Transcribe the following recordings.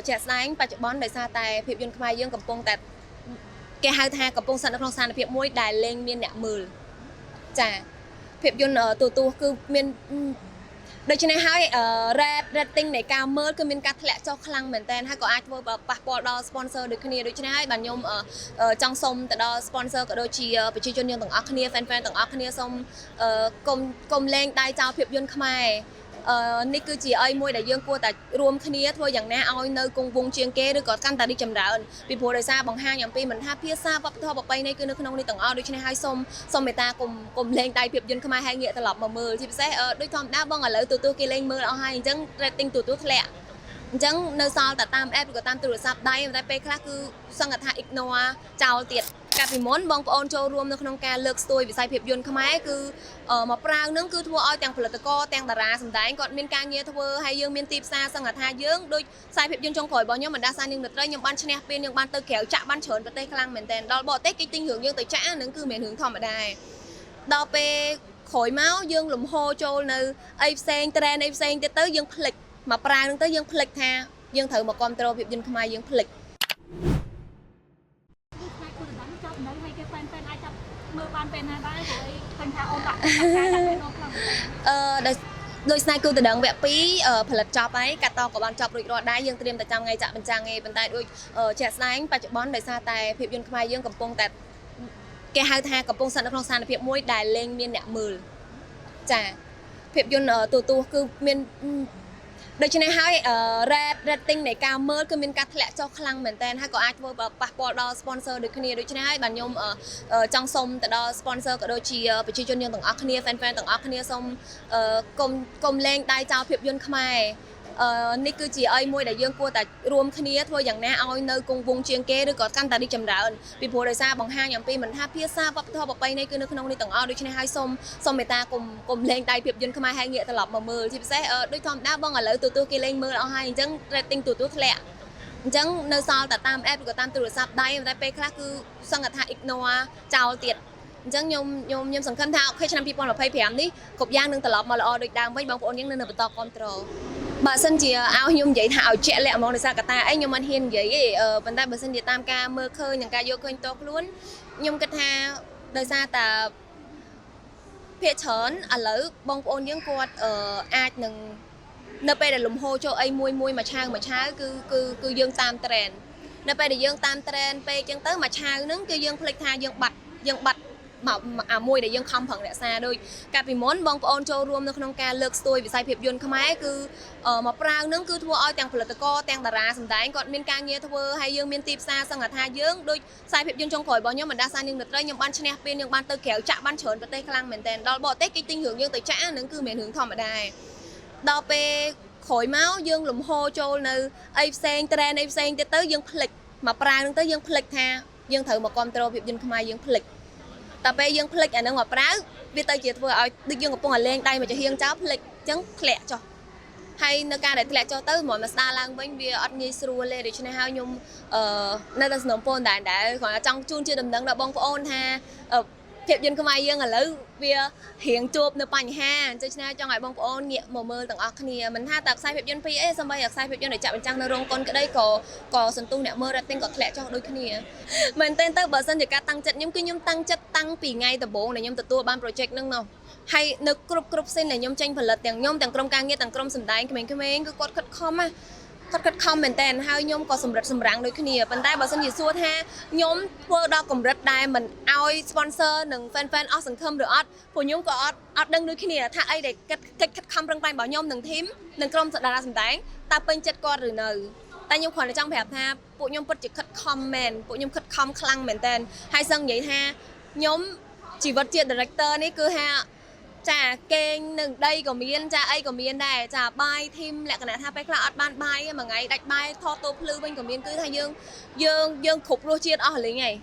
ជាក់ស្ដែងបច្ចុប្បន្នដោយសារតែភាពយន្តខ្មែរយើងកំពុងតែគេហៅថាកំពុងស្ថិតនៅក្នុងស្ថានភាពមួយដែលលែងមានអ្នកមើលចាភាពយន្តទូទស្សន៍គឺមានដូច្នេះហើយ rating នៃការមើលគឺមានការធ្លាក់ចុះខ្លាំងមែនតើហើយក៏អាចធ្វើប៉ះពាល់ដល់ sponsor ដូចគ្នាដូច្នេះហើយបាទខ្ញុំចង់សុំទៅដល់ sponsor ក៏ដូចជាប្រជាជនយើងទាំងអស់គ្នា fan fan ទាំងអស់គ្នាសូមកុំកុំលែងដៃចោលភាពយន្តខ្មែរនេះគឺជាអីមួយដែលយើងគួរតែរួមគ្នាធ្វើយ៉ាងណាឲ្យនៅគង់វង្សជាងគេឬក៏កាន់តែរីកចម្រើនពីព្រោះដោយសារបង្ហាញអំពីមិនថាភាសាវប្បធម៌ប្រពៃណីគឺនៅក្នុងនេះទាំងអស់ដូច្នេះហើយសូមសូមមេត្តាកុំកុំលែងដៃភាពយន្តខ្មែរហើយងាកត្រឡប់មកមើលជាពិសេសដូចធម្មតាបងឥឡូវទូទស្សន៍គេលែងមើលអស់ហើយអញ្ចឹង rating ទូទស្សន៍ធ្លាក់អញ្ចឹងនៅសល់តែតាម app ឬក៏តាមទូរស័ព្ទដៃតែពេលខ្លះគឺសង្កត់ថា ignore ចោលទៀតកាលពីមុនបងប្អូនចូលរួមនៅក្នុងការលើកស្ទួយវិស័យភាពយន្តខ្មែរគឺមកប្រាវនឹងគឺធ្វើឲ្យទាំងផលិតករទាំងតារាសម្ដែងគាត់មានការងារធ្វើហើយយើងមានទីផ្សារសង្កត់ថាយើងដូចខ្សែភាពយន្តចុងក្រោយរបស់ខ្ញុំបណ្ដាសានាងមត្រីខ្ញុំបានឈ្នះពានយើងបានទៅក្រៅចាក់បានច្រើនប្រទេសខ្លាំងមែនទែនដល់បរទេសគេទិញរឿងយើងទៅចាក់ហ្នឹងគឺមិនមែនរឿងធម្មតាទេដល់ពេលក្រោយមកយើងលំហូរចូលនៅអីផ្សេង trend អីផ្សេងទៀតទៅយើងភ្លេចមកប្រាវនឹងទៅយើងភ្លេចថាយើងត្រូវមកគ្រប់គ្រងភាពយន្តខ្មែរយើងភ្លេច គឺផ្នែកគូដណ្ដឹងចប់នៅហើយគេ fan fan អាចចាប់មើលបានពេលណាដែរព្រោះអីឃើញថាអូនដាក់ការដាក់ពេលនោះខ្លាំង ដោយដោយស្នេហ៍គូដណ្ដឹងវគ្គ2ផលិតចប់ហើយកាត់តក៏បានចប់រួចរាល់ដែរយើងត្រៀមតែចាំថ្ងៃចាក់បញ្ចាំងឯងប៉ុន្តែដូចជាក់ស្ដែងបច្ចុប្បន្នដោយសារតែភាពយន្តខ្មែរយើងកំពុងតែគេហៅថាកំពុងស្ថិតនៅក្នុងស្ថានភាពមួយដែលលែងមានអ្នកមើលចាភាពយន្តទូទស្សន៍គឺមានដូច្នេះហើយ rating នៃការមើលគឺមានការធ្លាក់ចុះខ្លាំងមែនទែនហើយក៏អាចធ្វើប៉ះពាល់ដល់ sponsor ដូចគ្នាដូច្នេះហើយបាទខ្ញុំចង់សុំទៅដល់ sponsor ក៏ដូចជាប្រជាជនយើងទាំងអស់គ្នា fan fan ទាំងអស់គ្នាសូមកុំកុំលែងដៃចោលភាពយន្តខ្មែរនេះគឺជាអីមួយដែលយើងគួរតែរួមគ្នាធ្វើយ៉ាងណាឲ្យនៅគង់វង្សជាងគេឬក៏កាន់តែរីកចម្រើនពីព្រោះដោយសារបង្ហាញអំពីមិនថាភាសាវប្បធម៌ប្រពៃណីគឺនៅក្នុងនេះទាំងអស់ដូច្នេះហើយសូមសូមមេត្តាកុំកុំលែងដៃភាពយន្តខ្មែរហើយងាកត្រឡប់មកមើលជាពិសេសដូចធម្មតាបងឥឡូវទូទស្សន៍គេលែងមើលអស់ហើយអញ្ចឹង rating ទូទស្សន៍ធ្លាក់អញ្ចឹងនៅសល់តែតាម app ឬក៏តាមទូរស័ព្ទដៃតែពេលខ្លះគឺសង្កត់ថា ignore ចោលទៀតអញ្ចឹងខ្ញុំខ្ញុំខ្ញុំសង្ឃឹមថាOK ឆ្នាំ2025នេះគ្រប់យ៉ាងនឹងត្រឡប់មកល្អដូចដើមវិញបងប្អូនយើងនៅបន្តគ្រប់គ្រងបើសិនជាឲ្យខ្ញុំនិយាយថាឲ្យជាក់លាក់ហ្មងដោយសារកត្តាអីខ្ញុំមិនហ៊ាននិយាយទេប៉ុន្តែបើសិនជាតាមការមើលឃើញនិងការយកឃើញតខ្លួនខ្ញុំគិតថាដោយសារតាភាគច្រើនឥឡូវបងប្អូនយើងគាត់អាចនឹងនៅពេលដែលលំហូរចូលអីមួយមួយមួយឆាវមួយឆាវគឺគឺគឺយើងតាម trend នៅពេលដែលយើងតាម trend ពេកចឹងទៅមួយឆាវហ្នឹងគឺយើងភ្លេចថាយើងបាត់យើងបាត់មកអាមួយដែលយើងខំប្រឹងរក្សាដូចកាលពីមុនបងប្អូនចូលរួមនៅក្នុងការលើកស្ទួយវិស័យភាពយន្តខ្មែរគឺមកប្រាវនឹងគឺធ្វើឲ្យទាំងផលិតករទាំងតារាសម្ដែងគាត់មានការងារធ្វើហើយយើងមានទីផ្សារសង្កត់ថាយើងដូចខ្សែភាពយន្តចុងក្រោយរបស់ខ្ញុំបណ្ដាសានាងមត្រីខ្ញុំបានឈ្នះពានយើងបានទៅក្រៅចាក់បានច្រើនប្រទេសខ្លាំងមែនទែនដល់បរទេសគេទិញរឿងយើងទៅចាក់ហ្នឹងគឺមិនមែនរឿងធម្មតាទេដល់ពេលក្រោយមកយើងលំហូរចូលនៅអីផ្សេង trend អីផ្សេងទៀតទៅយើងភ្លេចមកប្រាវនឹងទៅយើងភ្លេចថាយើងត្រូវមកគ្រប់គ្រងភាពយន្តខ្មែរយើងភ្លេចតែពេលយើងភ្លេចអាហ្នឹងមកប្រាវវាទៅជាធ្វើឲ្យដូចយើងកំពុងតែលេងដៃមកចំហៀងចោលភ្លេចអញ្ចឹងធ្លាក់ចុះហើយនៅការដែលធ្លាក់ចុះទៅមកមកស្ដារឡើងវិញវាអត់ងាយស្រួលទេដូច្នេះហើយខ្ញុំនៅតែសំណូមពរដែរដែរគ្រាន់តែចង់ជូនជាដំណឹងដល់បងប្អូនថាភាពយន្តខ្មែរយើងឥឡូវវារៀងជួបនៅបញ្ហាអញ្ចឹងឆ្នើចង់ឲ្យបងប្អូនងាកមកមើលទាំងអស់គ្នាមិនថាតែខ្សែភាពយន្តពីរអីសូម្បីតែខ្សែភាពយន្តដែលចាក់បញ្ចាំងនៅរោងកុនក្តីក៏ក៏សន្ទុះអ្នកមើល rating ក៏ធ្លាក់ចុះដូចគ្នាមែនទែនទៅបើសិនជាការតាំងចិត្តខ្ញុំគឺខ្ញុំតាំងចិត្តតាំងពីថ្ងៃដំបូងដែលខ្ញុំទទួលបាន project ហ្នឹងនោះហើយនៅគ្រប់គ្រប់ scene ដែលខ្ញុំចេញផលិតទាំងខ្ញុំទាំងក្រុមការងារទាំងក្រុមសម្ដែងក្មេងៗគឺគាត់ខិតខំណាគាត់ខិតខំមែនតើហើយខ្ញុំក៏សម្រិតសម្រាំងដូចគ្នាប៉ុន្តែបើសិនជាសួរថាខ្ញុំធ្វើដល់កម្រិតដែលមិនឲ្យ sponsor និង fan fan អស់សង្ឃឹមឬអត់ពួកខ្ញុំក៏អត់អត់ដឹងដូចគ្នាថាអីដែលគិតកិច្ចខិតខំប្រឹងប្រែងរបស់ខ្ញុំនិង team និងក្រុមតារាសម្ដែងតើពេញចិត្តគាត់ឬនៅតែខ្ញុំគ្រាន់តែចង់ប្រាប់ថាពួកខ្ញុំពិតជាខិតខំមែនពួកខ្ញុំខិតខំខ្លាំងមែនតើហើយសឹងនិយាយថាខ្ញុំជីវិតជា director នេះគឺថាចាគេងនឹងដីក៏មានចាអីក៏មានដែរចាបាយ team លក្ខណៈថាពេលខ្លះអត់បានបាយទេមួយថ្ងៃដាច់បាយថតតោភ្លឺវិញក៏មានគឺថាយើងយើងយើងគ្រប់រសជាតិអស់លីងហើយ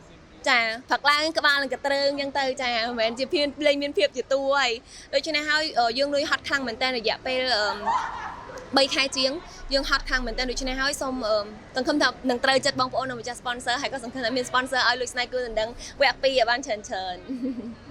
ចាផឹកឡើងក្បាលនឹងកត្រើងអញ្ចឹងទៅចាមិនមែនជាភាពលេងមានភាពជាតួហើយដូច្នេះហើយយើងនឿយហត់ខ្លាំងមែនតើរយៈពេល3ខែជាងយើងហត់ខ្លាំងមែនតើដូច្នេះហើយសូមសង្ឃឹមថានឹងត្រូវចិត្តបងប្អូននិងម្ចាស់ sponsor ហើយក៏សង្ឃឹមថាមាន sponsor ឲ្យលួចស្នេហ៍គូដណ្ដឹងវគ្គ2ឲ្យបានច្រើនច្រើន។